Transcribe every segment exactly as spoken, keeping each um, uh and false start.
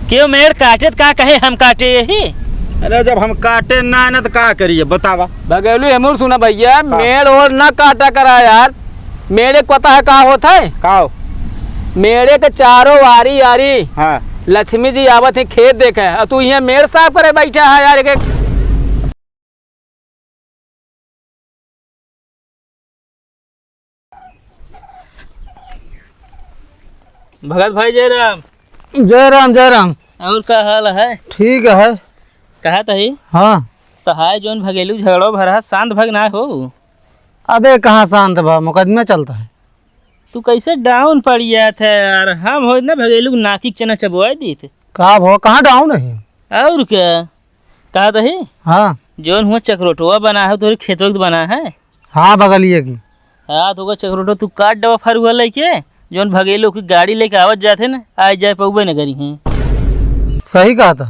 क्यों मेड़ काटे त का कहे हम काटे यही? अरे जब हम काटे ना है ना त का करिए बतावा? भगेलू हेमुर सुना भैया, हाँ। मेड़ ओड़ ना काटा करा यार। मेड़े को पता है का होत है? का हो? मेड़े के चारों वारी यारी हाँ। लक्ष्मी जी आवत है खेत देखे, और तू यहाँ मेड़ साफ करे बैठा है यार। एक, एक भगत भाई जय राम। जय राम, जय राम। और का हाल है? ठीक है। कहा तही? हाँ। तो हाय जोन भगेलू झगड़ो भरा शांत भग ना हो। अबे कहाँ शांत भा, मुकदमा चलता है। तू कैसे down पड़ जात है यार? हम हो ना भगेलू के नाकी के चना चबवाए दीत। का भो, कहाँ down है? और क्या? कहा तही? हाँ। जोन हुआ चकरोटवा बना है, तोरे खेतवा के बना है? हाँ, बगलिए की। हाँ, तो ओकर चकरोटवा तू काट डबा फरुआ लेके, जोन भगेलू की गाड़ी लेके आवत जात है ना, आए जाए पउबे न करी हैं। सही कहा था।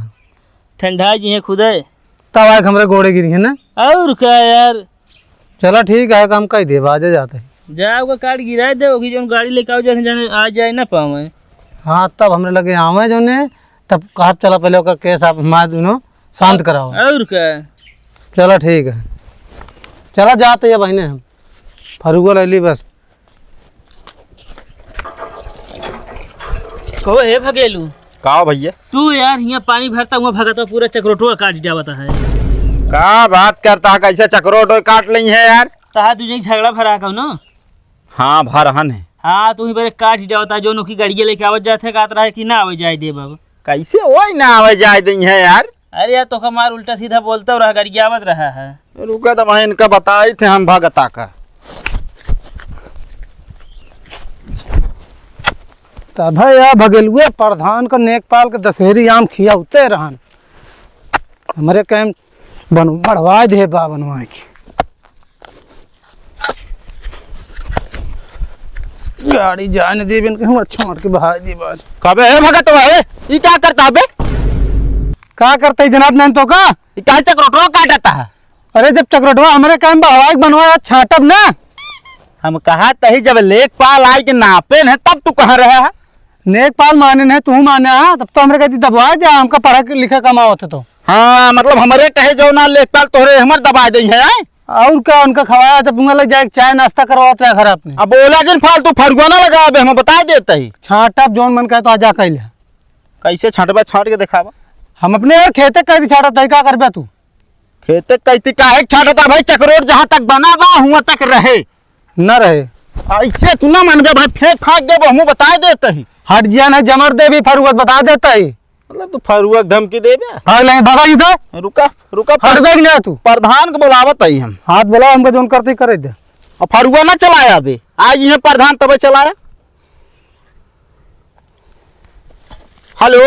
ठंडा जी है खुदे। तब आए हमरे गोड़े गिरी है ना? और क्या यार? चला ठीक है, काम कई देबा, आजे जाते हैं। जा ओका काट गिराए दे, ओकी जोन गाड़ी लेके आओ जाने, जाने आ जाए ना पावे। हाँ, तब हमरे लगे आवे जोने, तब कहा चला पहले ओका केस आप हमारे दोनों शांत कराओ। और का? चला ठीक है, चला जाते हैं बहिने हम, फरुआ ले ली बस। कहो हे भगेलू। का भैया? तू यार हियाँ पानी भरता हुआ भगत पूरा चकरोटवा काट जावता है। का बात करता है, कैसे चकरोटो काट ली है यार? तहा तुझे झगड़ा भरा कहो ना। हाँ, भरहन है। हाँ, तू ही बरे काट जावता है, जो नोकी गड़िया लेके आवत जात है, कहत रहा है कि ना आवे जाए दे बाबू। कैसे ओए ना आवे जाए दे है यार? अरे यार, तोका मार उल्टा सीधा बोलता रहा, गरियावत रहा है। रुका तो वहीं इनका बताई थे हम भगता का। तब है यार भगेलुए प्रधान का नेकपाल के दशहरी आम खियाउते रहन। हमरे कैम बन-, बढ़वाए दे बा बनवाए की। गाड़ी जाए न देबे इनके, हम अच्छा मार के बहाए देबा। कबे है भगत बा, ए? ई का करता बे? का करता है जनाब नैन तो का? ई का चकरोटवा काटता है? अरे जब चकरोटवा हमरे काम बा, हवाई बनवा छाटब ना। हम कहा तही जब लेखपाल आई के नापे न तब तू कहाँ रहा है? नेकपाल माने न तू माने, हाँ, तब तो हमरे कहती दबवा जा, हमका पढ़ा के लिखा कमावत है तो। हाँ, मतलब हमरे कहे जो ना लेखपाल तोहरे हमर दबा दे है, हैं? और का उनका खवाया तो पुंगा लग जाए, चाय नाश्ता करवावत रहा घर अपने। अब बोला जिन फालतू फरुआ ना लगा, अबे हम बता देते ही। छाटब जौन मन कहे तो आजा कैले। कैसे छाटबा, छाट के दिखावा। हम अपने यार खेते कह दी छाटत है, का करबे तू? खेते कहती काहे छाटता भाई, चकरोट जहाँ तक बना बा हुआं तक रहे। न रहे। ऐसे तू ना मनबे भाई, फेंक फांक देबो, हमहू बता देते ही। हट जिया ना जमर दे भी फरुआ बता देते ही। मतलब तू फरुआ के धमकी देबे? भाग नहीं, भागा इधर। रुका, रुका, हट बैग ना तू। प्रधान को बुलावत ही हम। हाथ बुलाओ, हमको जोन करते ही करे दे। अब फरुआ ना चलाया अबे, आज ये प्रधान तबे चलाया। हेलो।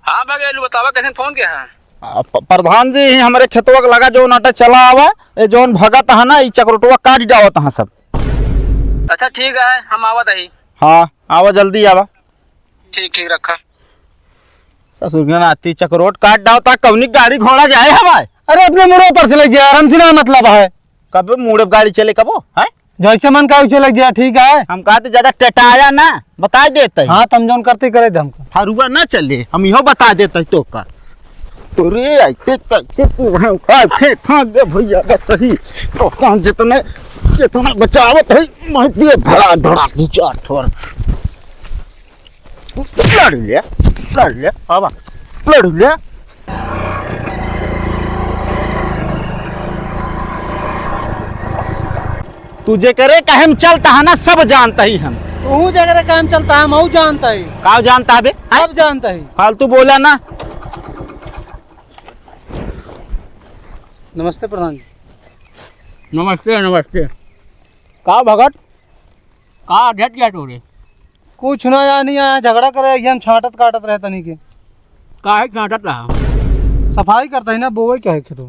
हाँ भगेलू, बतावा कैसे फोन किया है? आ, प-, प्रधान जी, ही हमरे खेतवा के लगा जो नाटा चला आवा, ए जौन भगत है ना, ई चकरोटवा काट डावत है सब। अच्छा ठीक है, हम आवत ही। हाँ, आवा जल्दी आवा। ठीक, ठीक, रखा। ससुर के नाती चकरोट काट डावता, कौनी गाड़ी घोड़ा जाए हमारे? अरे अपने मुड़े पर से ले जाए, आराम से ना मतलब है। कब मुड़े गाड़ी चले कबो, हैं? जैसे मन का वैसे लग जाए, ठीक है। हम कहते ज्यादा टटाया ना, बता देते हैं। हाँ, तुम जौन करते करे दे हमको। फरुआ ना चले, हम इहो बता देते हैं तो का। तो रे, ऐसे कैसे तू हम का फेंक फांक दे भैया, बस सही। तो कौन जितने, जितने बचावत है, मैं दिए धड़ा धड़ा दो चार ठोर। लड़ ले, लड़ ले, आवा, लड़ ले। तू जेकरे कहे में चलता है ना, सब जानता ही हम। तू जेकरे कहे में चलता है, हम जानता ही। का जानता है बे? हैं? सब जानता ही। फालतू बोला ना। नमस्ते प्रधान जी। नमस्ते, नमस्ते। का भगत? का झट गया तोरे? कुछ ना यार, नहीं आया, झगड़ा करे, ये हम छाटत काटत रहे तनी के। काहे छाटत रहा? सफाई करता ही ना, बोवे क्या है खेतों?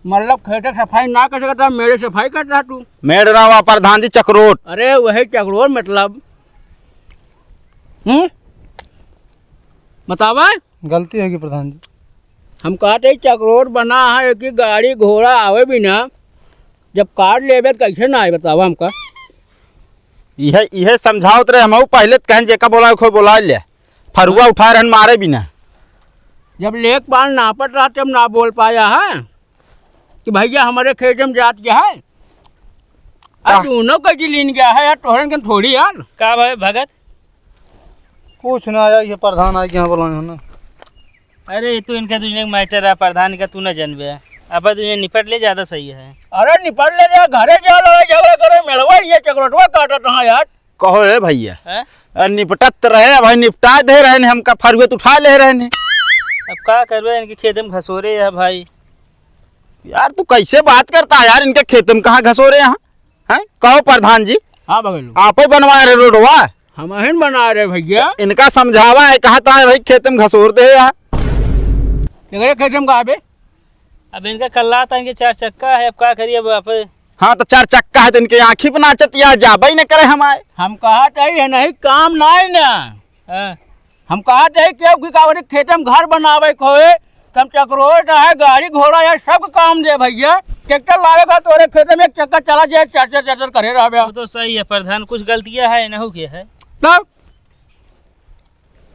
मतलब खेते सफाई ना कर सकता, मेरे सफाई करता तू? मेड़ ना हुआ प्रधान जी, चकरोट। अरे वही चकरोट मतलब। हम्म? बतावा? गलती होगी प्रधान जी। हम कहते ही चकरोट बना है कि गाड़ी घोड़ा आवे भी ना, जब काट लेबे त कैसे ना आए बतावा हमका? इहे, इहे समझावत रहे, हमहू पहले त कहन जेका बोलावे खोई बोला ले, फरुआ उठा रहन मारे भी ना। जब लेखपाल नापत रहा तब ना बोल पाया है कि भैया हमरे खेते में जात क्या है। का? अब दोनों का जी लीन गया है यार, तोहरन के थोड़ी यार। का भाई भगत? कुछ ना यार, ये प्रधान आई के यहाँ बोलाए हैं ना। अरे, ये तो इनका दुनिया का मैटर है, प्रधान का तू ना जानबे। अब तू ये निपट ले, ज्यादा सही है। अरे निपट ले रे, घरे जा, लड़ाई झगड़ा करे, मेलवा ये चकरोटवा काटत रहा यार। कहो ए भैया। हैं? अरे निपटत तो रहे, अब भाई निपटा दे रहे ने, हमका फरुए तो उठा ले रहे ने। अब का करबे, इनके खेत में घसोरे है भाई। यार तू कैसे बात करता है यार, इनके खेत में कहाँ घसोरे यहाँ? हैं? कहो प्रधान जी। हाँ बगलू। आप ही बनवाए रहे रोडवा? हम अहन बना रहे भैया। इनका समझावा है, कहता है भाई खेत में घसोर दे यार। एकरे खेत में कहाँ बे? अब इनका कल्ला था, इनके चार चक्का है, अब का करिए अब आप। हाँ तो चार चक्का है तो इनके आँखी पर नाचत या जाबे न करे हमारे। हम कहा चाहिए नहीं, काम ना है ना। हाँ। हम कहा चाहिए क्यों कि का बोले खेत में घर बनावे के होए, तम चकरोट है, गाड़ी घोड़ा है, सब काम दे भैया। ट्रैक्टर लावे का तोरे खेत में एक चक्का चला जाए, चार चार चार चार करे रहबे। वो तो सही है प्रधान, कुछ गलतियाँ है, इनहू के है। तब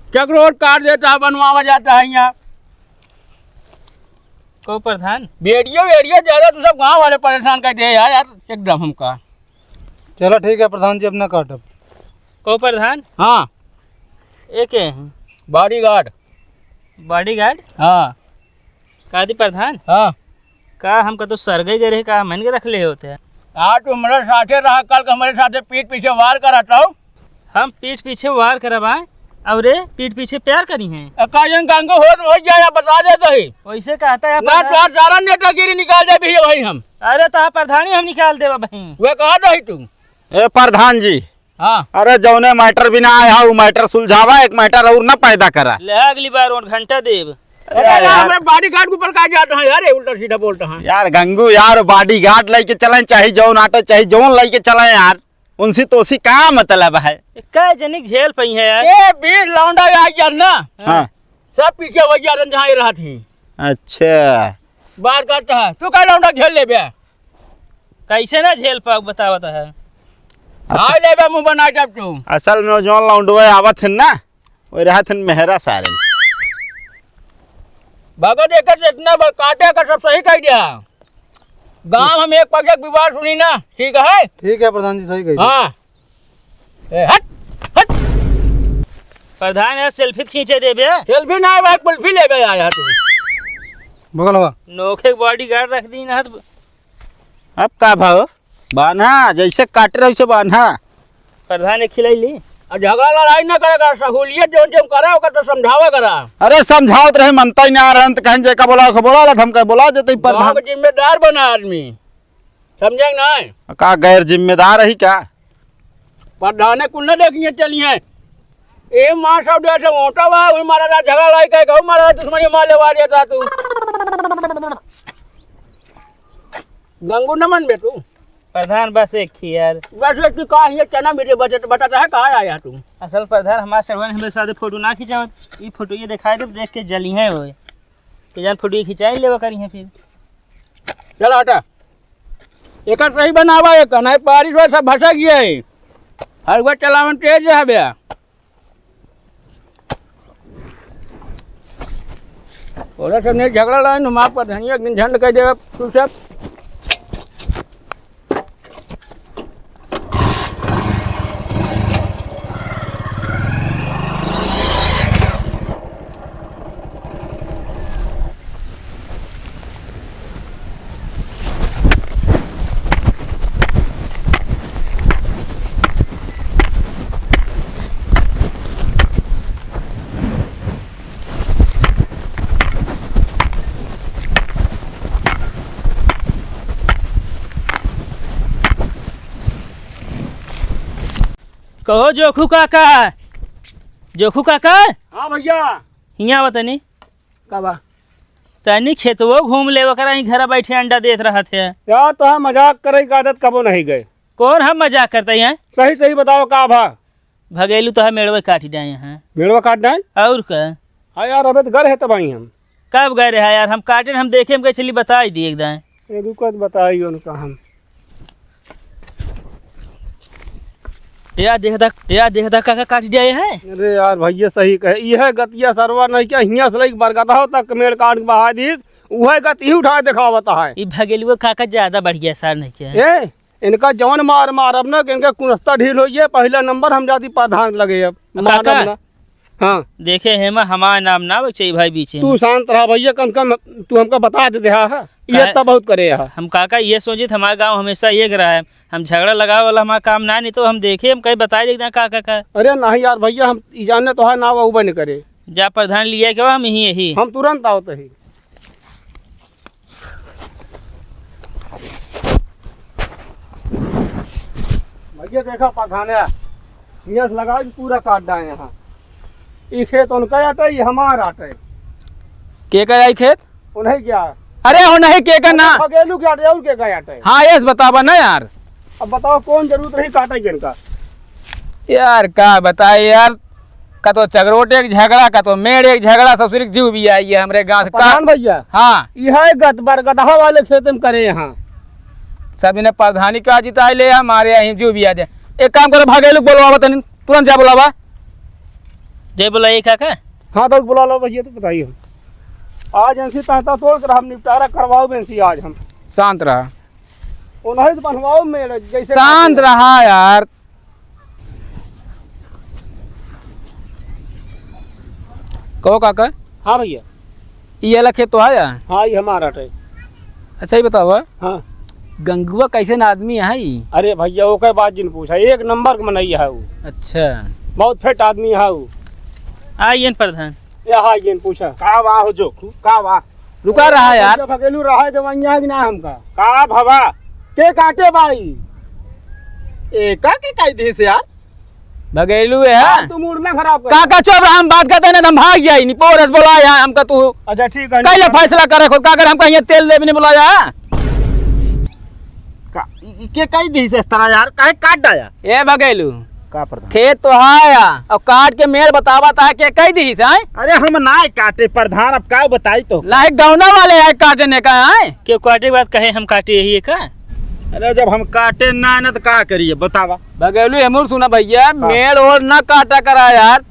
चकरोट काट देता है, बनवावा जाता है यहाँ। को प्रधान? वीडियो, वीडियो ज्यादा तू सब गाँव वाले परेशान कर दे यार, यार एकदम हमका। चलो ठीक है प्रधान जी, अब ना काटब। को प्रधान? हाँ। ये के हैं? बॉडीगार्ड। बॉडीगार्ड? हाँ। का दी प्रधान? हाँ। का हमका तो सरगई गए रहे, का हमन के रख ले होते हैं? आज तो हमारे साथे रहा, कल का हमारे साथे पीठ पीछे वार करा तो। हम पीठ पीछे वार करब आए, और रे पीठ पीछे प्यार करी हैं। ए, का जन गंगो हो, हो जाए, बता दे दही। वैसे कहता है ना प्रधान। तो सारा नेतागिरी निकाल दे भी भाई हम। अरे तो प्रधानी हम निकाल देबा भाई। वे कहा दही तू? ए प्रधान जी। हाँ। अरे जौने मैटर बिना आया हो, मैटर सुलझावा, एक मैटर और ना पैदा करा। ले अगली बार और घंटा देब। अरे अरे यार, यार। हमारे बॉडीगार्ड के ऊपर का जाता है यार, ये उल्टा सीधा बोलता है। यार गंगू यार, बॉडीगार्ड लेके चलें, चाहे जौन आटे, चाहे जौन लेके चलें यार, उनसे तो उसी का मतलब है। का जनिक झेल पई है यार। ए, बीस लौंडा आ गया ना। हाँ। सब पीछे हो गया, जहाँ ही रहत ही। अच्छा। बार करता है, तू का लौंडा झेल ले बे? कैसे ना झेल पाऊ, बतावत है। असल हाय ले बे, मुंह बनाए जब तू। असल में वो जौन लौंडवा आवत है ना, वो रहत हन मेहरा सारे। भगत एकर जितना बा-, काटे का सब सही कह दिया। गांव हम एक पग एक विवाद सुनी ना, ठीक है? ठीक है प्रधान जी, सही कह दिया। हाँ। ए, हट, हट। प्रधान यार, सेल्फी खींचे देबे। सेल्फी ना भाई, कुल्फी लेबे आया तू। बगल हवा। नोखे बॉडीगार्ड रख दी ना तो। अब का भाव? बान्हा, जैसे काटे रहे वैसे बान्हा। प्रधान एक खिलाई ली। आ झगड़ा लड़ाई ना करे करा, सहूलियत जौन जौन करा, ओकर तो समझावा करा। अरे समझावत रहे, मनता ही ना रहन, त कहें जेका बोला, ओका बोला ला, त हम कहे बोला देते ही गाँव प्रधान। के जिम्मेदार बना आदमी, समझे कि नहीं? का गैर जिम्मेदार है का? प्रधाने कुल ना देखिए चलिए। ए माँ सब जैसे मोटा बा, वही मारा था, झगड़ा लड़ाई करे, कहूँ मारा था, दुश्मनी मार लेवा दिया था तू। गंगू न मन बे तू। प्रधान बस एक ही यार। बस एक ही का, ये चना मेरे बचत बटाता है, कहाँ आया तू? असल प्रधान हमारे सरवन हमारे साथ फोटो ना खिंचावत, ये फोटो ये दिखाई दे, देख के जली है वो। तो जान फोटो ये खिंचाई लेवा करी है फिर। चल हटा। एक सही बनावा, एक नहीं बारिश हो सब भसक गया है। हर वो चलावन तेज है बे। ओरा सब नहीं झगड़ा लाइन, हम आपका धनिया एक दिन झंड कर देगा तू सब। कहो जोखू काका, जोखू काका। हाँ भैया। हियाँ आवा तनी। का बा? तनी खेतवो घूम लेवा करा, ही घरा बैठे अंडा देत रहत है। यार, तोहार मजाक करे के आदत कबो नहीं गए। कौन हम मजाक करते हैं? सही सही बताओ, का भा? भगेलू तो है, मेड़वे काट डाए हैं। मेड़वा काट डाए? और का? हाँ यार, अबे तो घर है तब आई हम। कब गए रहे यार? हम काटे, हम देखे, हम कहे चली बताई दी एक दाएं। ए, रुको तो बताई उनका हम। या देखदा, या देखदा काका काट दिया ये है। अरे यार भैया सही कहे, यह गतिया सरवा नहीं क्या हियां से लइके बरगदहा तक मेड़ काट के बहा दीस, उहे गति ही उठा देखावत है। ई भगेलुआ काका ज्यादा बढ़िया सार नहीं क्या है। ए, इनका जवन मार मारब ना कि इनका कुनस्ता ढील होइए, पहला नंबर हम जाती प्रधान लगे अब। अब काका, मारब ना। हाँ। देखे हेमा हमार नाम ना बचे भाई बीच में। तू शांत रहा भैया, कम से कम तू हमका बता दे दे, हाँ, हाँ। ये काहे? इतना बहुत करे, हाँ। हम काका ये सोचित हमार गाँव हमेशा एक रहा है, हम झगड़ा लगावे वाला हमार काम ना, नहीं तो हम देखे, हम कहीं बताई देते हैं काका का। अरे नहीं यार भैया, हम ई जाने तो है ना, वो बन करे। जा प्रधान लिया के हम यही, यही। हम तुरंत आवत ही। भैया देखा प्रधान है, हियां से लगा के पूरा काट डाए यहाँ। ई खेत उनका आटे, ई हमार आटे। के का आई खेत? उन्हें क्या? अरे हो नहीं, के का ना? भगेलू के आटे और के का आटे? हाँ, यस बतावा ना यार। अब बताओ कौन जरूरत रही काटे के इनका? यार का बताए यार, का तो चगरोट एक झगड़ा, का तो मेड़ एक झगड़ा, ससुर के जीव भी आई है हमरे गाँव से। का प्रधान भैया। हाँ। यह गत बरगदहा वाले खेत में करे यहाँ। सब इन्हें प्रधानी का जिताई ले, हमारे यहाँ जो भी आ जाए। एक काम करो, भगेलू के बोलवावा तनी, तुरंत जा बोलावा। जय बोला ये काका। हाँ तो बुला लो भैया, तो बताइए हम आज इनसे तांता तोड़ कर हम निपटारा करवाओ इनसे आज हम। शांत रहा। उन्हें तो बनवाओ मेड़ जैसे शांत रहा यार। कहो काका। हाँ भैया। ई वाला खेत तो है यार? हाँ, ई हमार आटे। अच्छा, ई बतावा। हाँ। गंगुआ कैसन आदमी है ई? अरे भैया, ओकर बात जिन पूछा, एक नंबर के मनई है ऊ। अच्छा। बहुत फिट आदमी है ऊ। आइए न प्रधान। ये हाँ, ये पूछा। का वाह हो जोखू, का वाह? रुका रहा यार। भगेलू रहा दे वहीं आग ना हमका। का भवा? के काटे भाई? ए, का के काई दिस यार? भगेलू है। हाँ, तू मूड ना खराब कर। काका चुप रहा, हम बात करते हैं, ना तो हम भाग जाई, नहीं पोरस बोला यहाँ हमका तू। अच्छा, ठीक है, कैले नहीं। फैसला करे खुद, का अगर हमका यहाँ तेल देवे नहीं बोला जा। का, ई, ई के कही दी से इस तरह यार, काहे काट डाया? ए भगेलू, का प्रधान? खेत तो है या, और काट के मेड़ बतावा ता के कही दी से, हैं? अरे हम ना काटे प्रधान, अब का बताई तो? लाइक गौना वाले आए काटने का, हैं? क्यों काटे के बाद कहे हम काटे यही है का? अरे जब हम काटे ना, ना तो का करिए बतावा? भगेलू, हमूर सुना भैया, हाँ। मेड़ ओड़ ना काटा करा यार।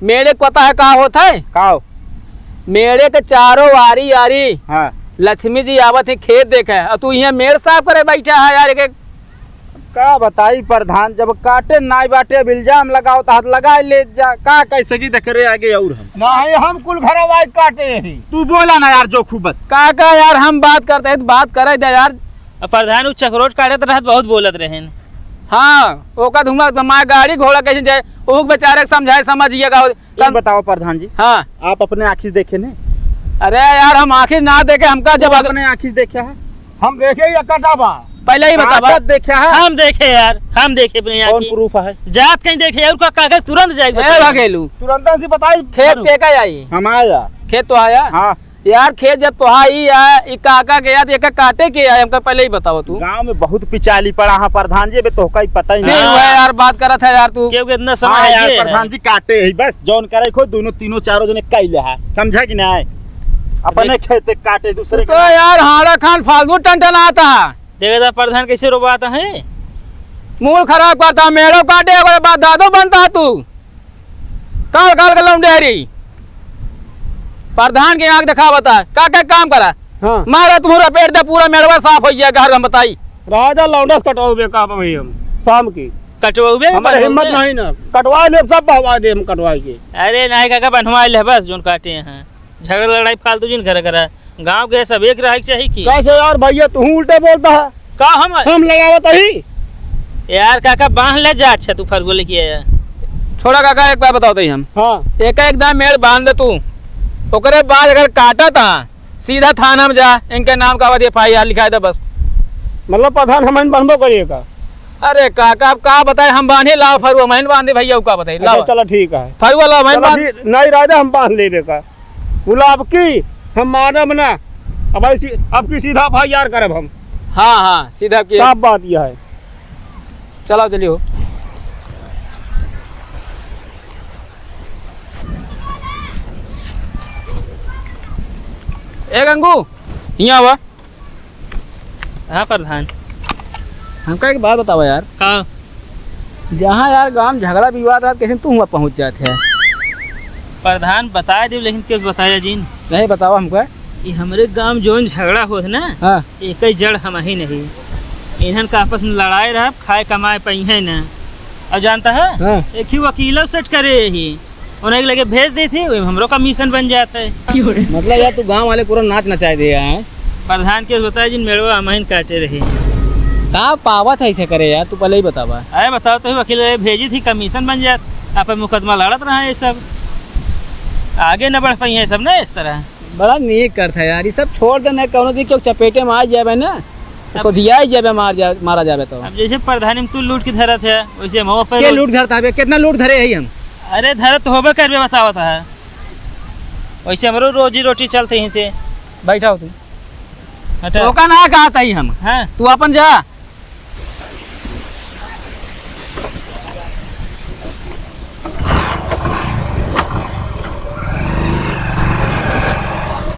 मेड़े के पता है का होत है? का हो? मेड़े के चारों वारी यारी हाँ। लक्ष्मी जी आवत है खेत देखे, और तू यहाँ मेड़ साफ करे बैठा है यार। एक, एक का बताई प्रधान, जब काटे नाई बाटे, अब इल्जाम लगाओ तो हाथ लगा ले जा। का कैसे की देख रहे आगे और हम? नहीं, हम कुल घरवाई काटे ही। तू बोला ना यार, जो खूब बस। का, का यार, हम बात करते हैं तो बात करे दे यार। अब प्रधान उ चकरोट काटत रहत, बहुत बोलत रहेन। हाँ, ओका धुआं तो मार गाड़ी घोड़ा कैसे जाए, ओहू के बेचारे के समझाए समझिए का हो। ये बताओ प्रधान जी, हाँ। आप अपने आँखी से देखे ने? अरे यार, हम आँखी ना देखे, हमका जब तो अग- अपने आँखी से देखे है? हम देखे या कटा बा? पहले ही बतावा। कागज देखे है? हम देखे यार, हम देखे अपने कौन आँखी। Proof है? जात कहीं देखे यार, का कागज तुरंत जाए ए बताइए। भगेलू। तुरंत से बताई। खेत के का आई? हमारा। खेत तो आया? हाँ। यार, खेत जब तोहाई है, ई काका के याद, एका काटे के है, हमका पहले ही बताओ तू। गाँव में बहुत पिचाली पड़ा है प्रधान जी, अबे तोहका ही पता ही नहीं नहीं। हुआ यार, बात करत है यार तू। क्योंकि इतना समय हाँ है यार, ये है। प्रधान जी काटे ही बस, जौन करे खो दोनों तीनों चारों जने कई ले है, समझा कि नहीं? अपने देख, खेत काटे दूसरे तू के तो ना। यार हाड़ा खान फालतू टन टन आता। देखे था प्रधान कैसे रोबाता है, मूड खराब करता, मेड़ो काटे, ओकरे बाद दादो बनता है तू। काल काल के लौंडेरी। प्रधान के आँख देखावता, का का काम करा? हाँ। मारा तुम्हारा पेट दे, पूरा मेड़वा साफ हो गया, घर में बताई। राजा लौंडस कटवाओ बे का भाई हम शाम की। कटवाओ बे, हमारे बनवाओ हिम्मत बे। नहीं ना, कटवा ले सब बहवा दे हम कटवा के। अरे नाई काका बनवा ले बस, जोन काटे हैं। झगड़ा लड़ाई फालतू जिन करे करा। गाँव के सब एक रहे के चाही की? कैसे यार भैया, तू उल्टे बोलता है। का हम? हम लगावत ही। यार काका, बांध ले जा, अच्छा तू फरगो लेके आया। छोड़ा काका, एक बात बताओ तई हम। हाँ। एक, एक दाम मेड़ बांध दे तू, ओकरे बाद अगर काटा ता सीधा थाना में जा, इनके नाम का बाद F I R लिखा दे बस। मतलब प्रधान हम बनबो करिए का? अरे काका, अब का बताए, हम बांधे लाओ फरुआ, हम बांधे भैया, का बताए, अच्छा, लाओ। चलो ठीक है। फरुआ लाओ, हम चलो बांध ठीक, नहीं राजा, हम बांध लेबे का। गुलाब की हम मानब ना। अब ऐसी, अब की सीधा F I R करब हम। हाँ, हाँ, सीधा की। साफ बात यह है। चलाओ, चलियो। ए गंगू, हियाँ आवा। हाँ प्रधान। हमका एक बात बतावा यार। का? जहाँ यार गाँव में झगड़ा विवाद रहत, कैसे तू हुआँ पहुँच जात है? प्रधान बताए देव, लेकिन केस बताया जिन। नहीं बतावा हमका। ये हमरे गाँव में जौन झगड़ा होत ना, हाँ। एक ही जड़ हमही नहीं। इन्हन का आपस में लड़ाई रहब, खाए कमाए पइहे ना। और जानता है, हाँ। एक ही वकीलो सेट करे ही। उन्हें लगे भेज दी थी, वही हमरो कमीशन बन जाता है। मतलब यार, तू गाँव वाले पूरा नाच नचाए दे है। प्रधान के बताए जिन मेड़वा हमहिन काटे रही। का पावत है ऐसे करे यार, तू पहले ही बतावा। अरे बताओ तो, वकील रहे भेजी थी, कमीशन बन जात, आप मुकदमा लड़त रहा ये सब, आगे न बढ़ पाई है सब ना इस तरह। बड़ा नीक करत है यार, ये सब छोड़ दे, नहीं कौनो दिन क्यों चपेटे में आ जाबे ना, तो अब सोझिया ही जाबे, मार जा, मारा जाबे तो। अब जैसे प्रधानी में तू लूट के धरत है, वैसे हम पे के लूट। लूट धरता है बे? कितना लूट धरे है हम? अरे धरत तो होबे करबे, बतावत है, वैसे हमरो रोजी रोटी चलते ही से। बैठा हो तू। हटा। ओका ना कहत ही हम। हाँ। तू अपन जा।